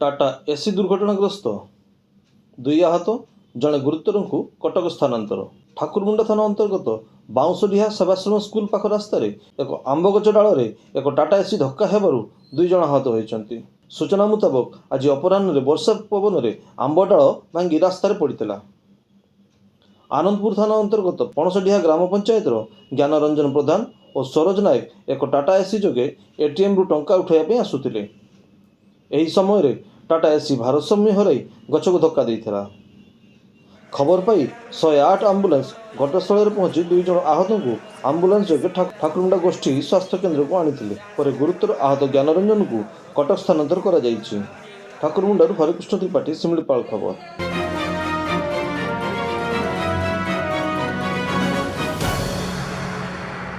Tata AC ଦୁର୍ଘଟଣାଗ୍ରସ୍ତ, 2 ଆହତ, ଜଣେ ଗୁରୁତରଙ୍କୁ କଟକ ସ୍ଥାନାନ୍ତର। ଠାକୁରମୁଣ୍ଡା ଥାନା ଅନ୍ତର୍ଗତ ବାଉଁଶଡିହା ସେବାଶ୍ରମ ସ୍କୁଲ ପାଖ ରାସ୍ତାରେ ଏକ ଆମ୍ବ ଗଛ ଡାଳରେ ଏକ ଟାଟା ଏସି ଧକ୍କା ହେବାରୁ 2 ଜଣ ଆହତ ହୋଇଛନ୍ତି। ସୂଚନା ମୁତାବକ, ଆଜି ଅପରାହ୍ନରେ ବର୍ଷା ପବନରେ ଆମ୍ବ ଡାଳ ଭାଙ୍ଗି ରାସ୍ତାରେ ପଡ଼ିଥିଲା। ଆନନ୍ଦପୁର ଥାନା ଅନ୍ତର୍ଗତ ପଣସଡିହା ଗ୍ରାମ ପଞ୍ଚାୟତର ଜ୍ଞାନରଞ୍ଜନ ପ୍ରଧାନ ଓ ସରୋଜ ନାୟକ ଏକ ଟାଟା ଏସି ଯୋଗେ ଏଟିଏମ୍ରୁ ଟଙ୍କା ଉଠାଇବା ପାଇଁ ଆସୁଥିଲେ। ଏହି ସମୟରେ ଟାଟା ଏସି ଭାରସାମ୍ୟ ହରାଇ ଗଛକୁ ଧକ୍କା ଦେଇଥିଲା। ଖବର ପାଇ 108 ଆମ୍ବୁଲାନ୍ସ ଘଟଣାସ୍ଥଳରେ ପହଞ୍ଚି 2 ଜଣ ଆହତଙ୍କୁ ଆମ୍ବୁଲାନ୍ସ ଯୋଗେ ଠାକୁରମୁଣ୍ଡା ଗୋଷ୍ଠୀ ସ୍ୱାସ୍ଥ୍ୟ କେନ୍ଦ୍ରକୁ ଆଣିଥିଲେ। ପରେ ଗୁରୁତର ଆହତ ଜ୍ଞାନରଞ୍ଜନଙ୍କୁ କଟକ ସ୍ଥାନାନ୍ତର କରାଯାଇଛି। ଠାକୁରମୁଣ୍ଡାରୁ ହରେକୃଷ୍ଣ ତ୍ରିପାଠୀ, ଶିମିଳିପାଳ ଖବର।